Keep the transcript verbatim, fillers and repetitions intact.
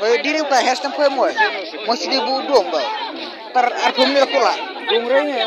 Eh, diri ka hastam poi moi. Mo sidi bu dong ba. Tar arpum ni kula. Dong reng ya.